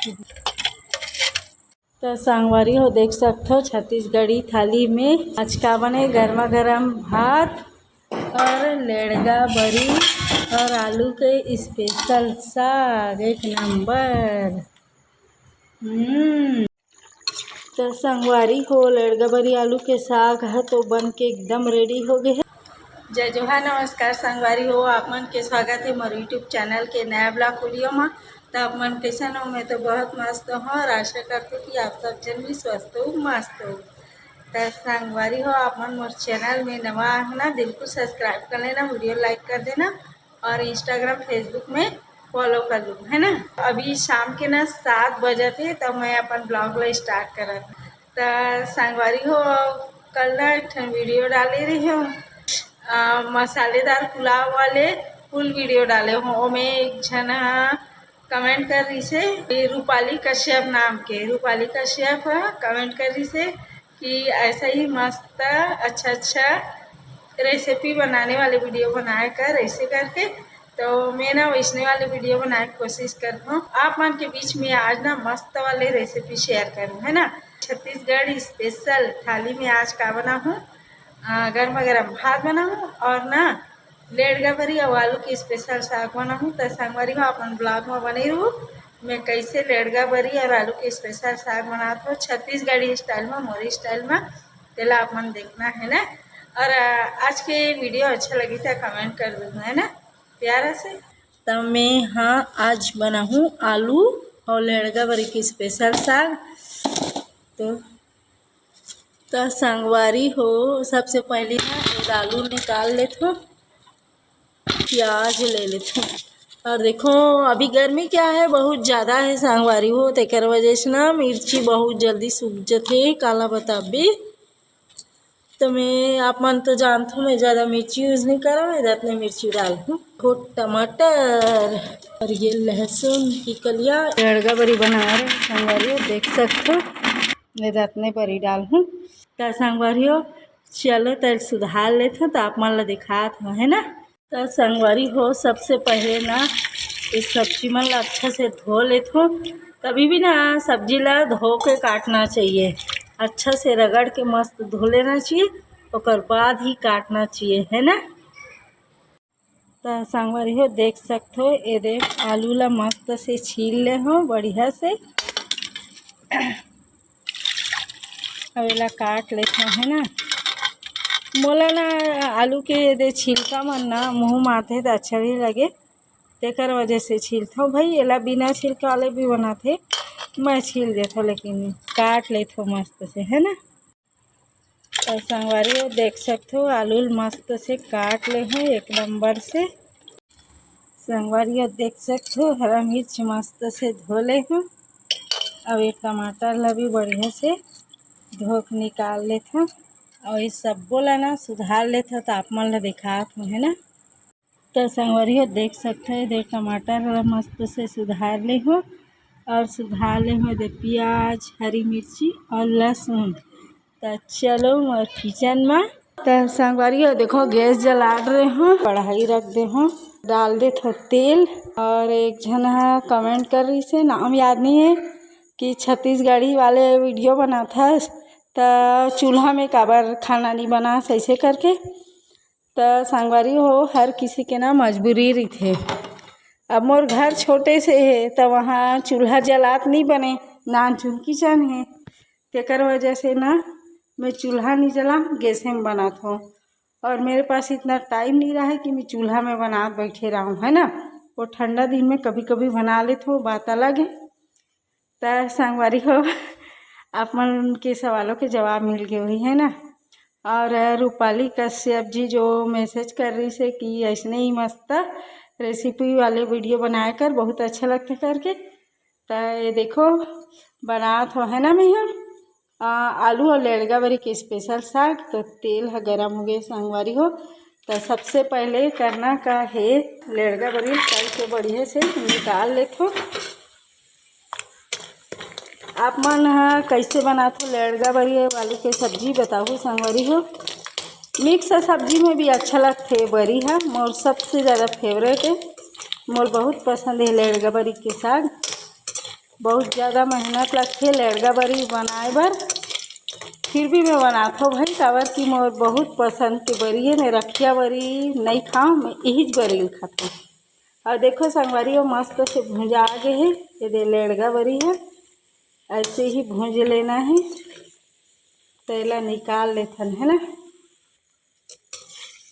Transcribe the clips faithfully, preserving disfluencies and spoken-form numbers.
तो संगवारी हो, देख सकथो छत्तीसगढ़ी थाली में आज का बने, गर्मा गर्म भात और लेड़गा बरी और आलू के स्पेशल साग, एक नंबर। हम्म। तो संगवारी हो, लेड़गा बरी आलू के साग ह तो बन के एकदम रेडी हो गए है। जय जोहार, नमस्कार संगवारी हो, आप मन के स्वागत है मोर YouTube चैनल के नया ब्लॉग वीडियो में। तो आप मन कैसन हो? मैं तो बहुत मस्त हूँ और आशा करती हूँ कि आप सब जन भी स्वस्थ हो, मस्त हो। तो संगवारी हो, आप मन मोर चैनल में नवा हो ना, बिल्कुल सब्सक्राइब कर लेना, वीडियो लाइक कर देना और Instagram, Facebook में फॉलो कर लूँ, है ना। अभी शाम के ना सात बजत है, तो मैं अपन ब्लॉग ला स्टार्ट करत। तो संगवारी हो, कल ना एक ठन वीडियो डाले रहे हो, अ, मसालेदार पुलाव वाले फुल वीडियो डाले हो। ओमे एक झन ह कमेंट कर रही से, ये रूपाली कश्यप नाम के, रूपाली कश्यप ह कमेंट कर रही से कि ऐसा ही मस्त अच्छा अच्छा रेसिपी बनाने वाले वीडियो बनाया कर, ऐसे करके। तो मैं ना वैसने वाले वीडियो बनाए के कोशिश करत हूँ आप मन के बीच में। आज ना मस्त वाले रेसिपी शेयर करूँ, है ना। छत्तीसगढ़ स्पेशल थाली में आज का बनाहूँ, अ, गर्मा गर्म भात बनाहूँ और ना लेड़गा बरी और आलू के स्पेशल साग बनाहूँ। तो संगवारी हो, अपन ब्लॉग में बने रहू। मैं कैसे लेड़गा बरी और आलू के स्पेशल साग बनात हो छत्तीसगढ़ी स्टाइल में, मोरी स्टाइल में, तेला आप मन देखना, है ना। और, अ, आज के वीडियो अच्छा लगी तो कमेंट कर देना, है ना, प्यारा से। तो मैं हाँ आज बनाहूँ आलू और लेड़गा बरी के स्पेशल साग। तो, तो संगवारी हो, सबसे पहले ना एक आलू निकाल लेथो, प्याज ले लेथो। और देखो, अभी गर्मी क्या है, बहुत ज़्यादा है संगवारी हो, तेकर वजह से ना मिर्ची बहुत जल्दी सूख जथे, काला बताबे। तो मैं, आप मन तो जानथो, मैं ज़्यादा मिर्ची यूज नहीं करव, मैं रत्ने मिर्ची डालहूँ। हो टमाटर और ये लहसुन की कलिया, लेड़गा बरी बना रहे संगवारी हो, देख सकथो, मैं रत्ने बरी डालहूँ। तो संगवारी हो, चलो तो सुधार लेथो, तो आप मन ला दिखात हो, है ना। तो संगवारी हो, सबसे पहले ना इस सब्जी मन ला अच्छा से धो लेथो। कभी भी ना सब्जी ला धो के काटना चाहिए, अच्छा से रगड़ के मस्त धो लेना चाहिए, ओकर बाद ही काटना चाहिए, है ना। तो संगवारी हो, देख सकथो, ये देख आलू ला मस्त से छील ले हो बढ़िया से। अब एला काट लेथो, है ना। मोला ना आलू के ये दे छिलका मन ना मुँह में आथे तो अच्छा नहीं लगे, तेकर वजह से छीलथो भाई। एला बिना छिलका वाले भी बनाथे, मैं छील देथो, लेकिन काट लेथो मस्त से, है ना। तो संगवारी हो, देख सकथो, आलू ल मस्त से काट ले हूँ एक नंबर से। संगवारी हो, देख सकथो, हरा मिर्च मस्त से धो ले हूँ। अब ये टमाटर ला भी बढ़िया से धो के निकाल लेथो। और ये सब्बो ला ना सुधार लेथो, तो आप मन ला दिखात हूँ, है ना। तो संगवारी हो, देख सकथो, ये दे टमाटर ला मस्त से सुधार ले हूँ और सुधार ले हूँ ये दे प्याज, हरी मिर्ची और लहसुन। तो चलो मोर किचन में। तो संगवारी हो, देखो, गैस जला रहे हूँ, कढ़ाई रख दे हूँ, डाल देथो तेल। और एक झन ह कमेंट कर रही से, नाम याद नहीं है, कि छत्तीसगढ़ी वाले वीडियो बनाथस, तो चूल्हा में काबर खाना नहीं बनास, ऐसे करके। तो संगवारी हो, हर किसी के ना मजबूरी रहिथे। अब मोर घर छोटे से हे, तो वहाँ चूल्हा जलात नहीं बने, नान चुन किचन हे, तेकर वजह से ना मैं चूल्हा नहीं जला, गैसे में बनात हूँ। और मेरे पास इतना टाइम नहीं रहा है कि मैं चूल्हा में बना बैठे रहूँ, है ना। वो ठंडा दिन में कभी कभी बना लेत हूँ, बात अलग है। त संगवारी हो, आप मन के सवालों के जवाब मिल गए होही, है ना। और रूपाली कश्यप जी जो मैसेज कर रही से कि ऐसने ही मस्त रेसिपी वाले वीडियो बनाया कर, बहुत अच्छा लगता करके। त ये देखो, बनात हो, है ना, मैं ह, आ, आलू और लेड़गा बरी के स्पेशल साग। तो तेल ह गरम हो गए संगवारी हो। तो सबसे पहले करना का है, लेड़गा बरी तल के बढ़िया से निकाल लेथो। आप मन ह कइसे बनाथो लेड़गा बरी आलू के सब्जी, बताहू संगवारी हो। मिक्स सब्जी में भी अच्छा लगथे बरी ह, मोर सबसे ज़्यादा फेवरेट है, मोर बहुत पसंद है लेड़गा बरी के साग। बहुत ज़्यादा मेहनत लगथे लेड़गा बरी बनाए बर, फिर भी मैं बनाथों भाई, काबर कि मोर बहुत पसंद के बरी है। मैं रखिया बरी नहीं खाऊँ, मैं यही बरी ल खाथों। और देखो संगवारी हो, मस्त से भुंजा गे हे। ये दे लेड़गा बरी है, ऐसे ही भूंज लेना है। तेला निकाल लेथन, है ना।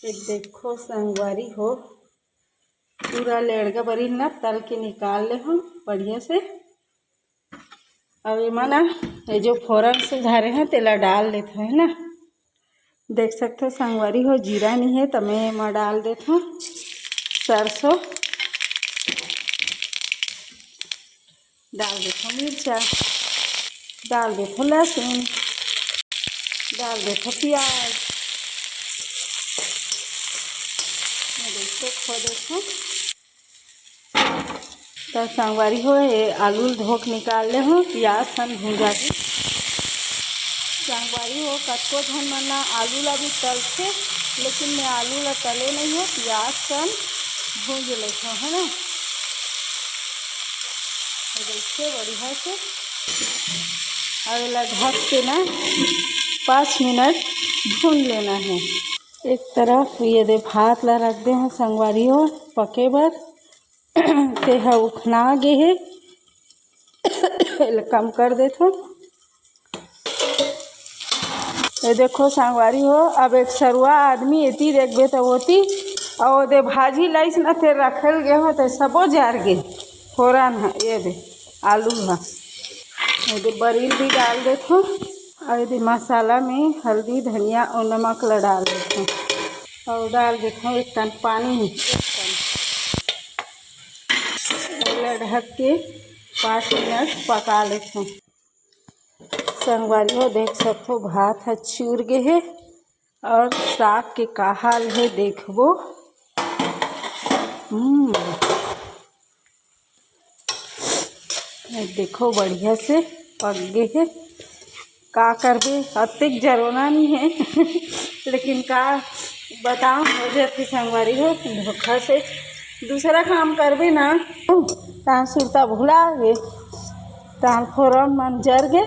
ये देखो संगवारी हो, पूरा लेड़गा बरी ना तल के निकाल ले हम बढ़िया से। अब एमा ना ये जो फोरन सुधारे हैं तेला डाल लेथन, है ना। देख सकथो संगवारी हो, जीरा नहीं है तो मैं एमा डाल देथों सरसों, डाल देथों मिर्चा, डाल देथों लहसुन, डाल देथों प्याज। मैं देखो खो देथों। त संगवारी हो, ये आलू ल धोक निकाल ले हो, प्याज सन भूंजा के। संगवारी हो, कतको झन मन ना आलू ला भी तलथे, लेकिन मैं आलू ला तले नहीं हो, प्याज सन भूंज लेथों, है ना। ये देखिए बढ़िया से, और एला ढक के ना पाँच मिनट भून लेना है। एक तरफ ये दे भात ला रख दे हैं संगवारी हो पके बर। तेहा उखना गे हे। एला कम कर देथों। ये देखो संगवारी हो, अब एक सरुआ आदमी एती देखबे त ओती, अउ ओदे भाजी लाइस न, तेर रखेल गे हो, ते सबो जर गे। फोरन ह, ये दे आलू ह, ये दे बरील भी डाल देथों। अउ ये दे मसाला में हल्दी, धनिया अउ नमक ला डाल देथों। अउ डाल देथों एक कन पानी, एक कन। एला ढक के पाँच मिनट पका लेथों। संगवारी हो, देख सकथो, भात ह चूर गे हे अउ साग के का हाल हे, देखबो। हम्म, ये देखो, बढ़िया से पक गे हे। का करबे, अतेक जरोना नहीं है लेकिन का बताओ, हो जाथे संगवारी हो, धोखा से दूसरा काम करबे ना, तहाँ सुरता भुला गे, तहाँ फोरन मन जर गे।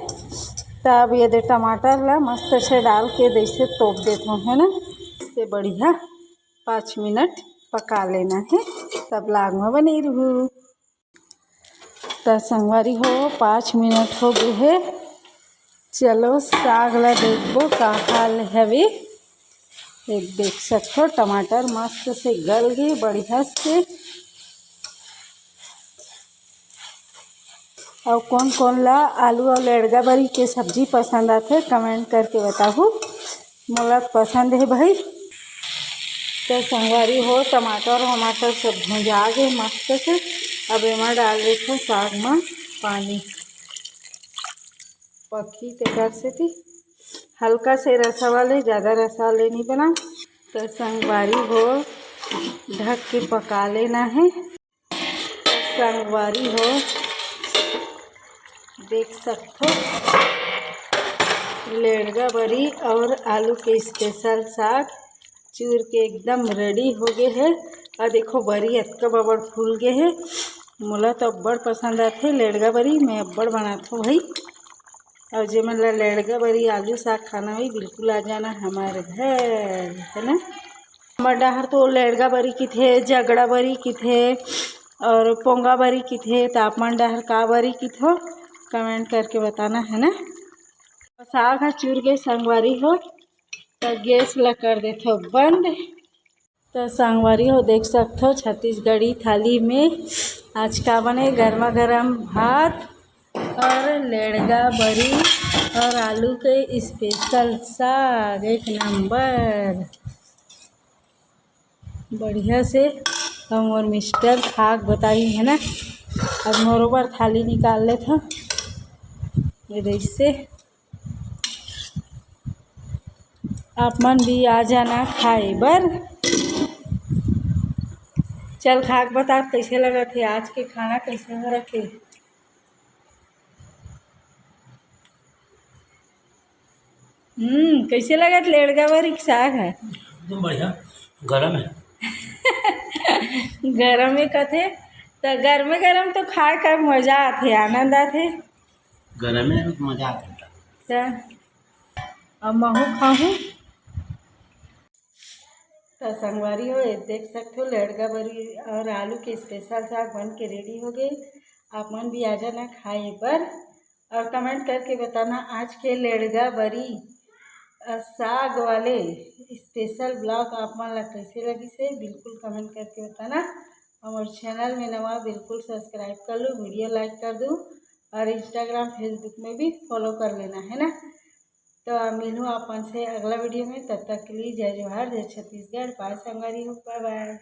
तब ये दे टमाटर ला मस्त से डाल के जैसे तोप देथों, है ना। इससे बढ़िया पाँच मिनट पका लेना है, तब लाग में बने रहू। त संगवारी हो, पाँच मिनट हो गे हे। चलो साग ला देखबो का हाल हवे। एक देख सकथो, टमाटर मस्त से गल गे बढ़िया से। अउ कोन कोन ला आलू अउ लेड़गा बरी के सब्जी पसंद आथे, कमेंट करके बताहू। मोला पसंद हे भाई। तो संगवारी हो, टमाटर वमाटर सब भुंजा गे मस्त से। अब एमा डाल देथों साग मा पानी, पकही तेकर सेती हल्का से रसा वाले, ज़्यादा रसा वाले नहीं बना। तो संगवारी हो, ढक के पका लेना है। संगवारी हो, देख सकथो, लेड़गा बरी और आलू के स्पेशल साग चूर के एकदम रेडी हो गे हे। और देखो, बरी अतका बबड़ फूल गे हे। मोला तो अब्बड़ पसंद आथे लेड़गा बरी, मैं अब्बड़ बनाथों भाई। और जेमन ला लेड़गा बरी आलू साग खाना होही, बिल्कुल आ जाना हमारे घर, है ना। हमर डहर तो लेड़गा बरी किथे, जगड़ा बरी किथे और पोंगा बरी किथे, त आप मन डहर का बरी किथो, कमेंट करके बताना, है ना। साग ह चूर गे संगवारी हो, त गैस ला कर देथो बंद। त संगवारी हो, देख सकथो छत्तीसगढ़ी थाली में आज का बने, गर्मा गर्म भात और लेड़गा बरी और आलू के स्पेशल साग, एक नंबर। बढ़िया से हम और मिस्टर खाक बताई, है ना। अब मोरो बर थाली निकाल लेथों, ये जैसे आप मन भी आ जाना खाए बर। चल खाक बता, कैसे लगत हे आज के खाना, कैसे हो रखे? हम्म, कैसे लगत लेड़गा बरी के साग ह? एकदम बढ़िया, गरम है। गरम है कथे। त गरमे गरम तो खाए का मजा आथे, आनंद आथे। गरमे में मजा आता। त अब महू खाहूँ। त संगवारी हो, ये देख सकते हो, लेड़गा बरी और आलू के स्पेशल साग बन के रेडी हो गए। आप मन भी आ जाना खाए बर और कमेंट करके बताना आज के लेड़गा बरी, अ, साग वाले स्पेशल ब्लॉग आप मन ला कैसे लगिस हे, बिल्कुल कमेंट करके बताना। हमर चैनल में नवा, बिल्कुल सब्सक्राइब कर लो, वीडियो लाइक कर दो और इंस्टाग्राम, फेसबुक में भी फॉलो कर लेना, है ना। तो मिलूँ आप मन से अगला वीडियो में, तब तक के लिए जय जोहार, जय छत्तीसगढ़, बाय संगवारी हो, बाय बाय।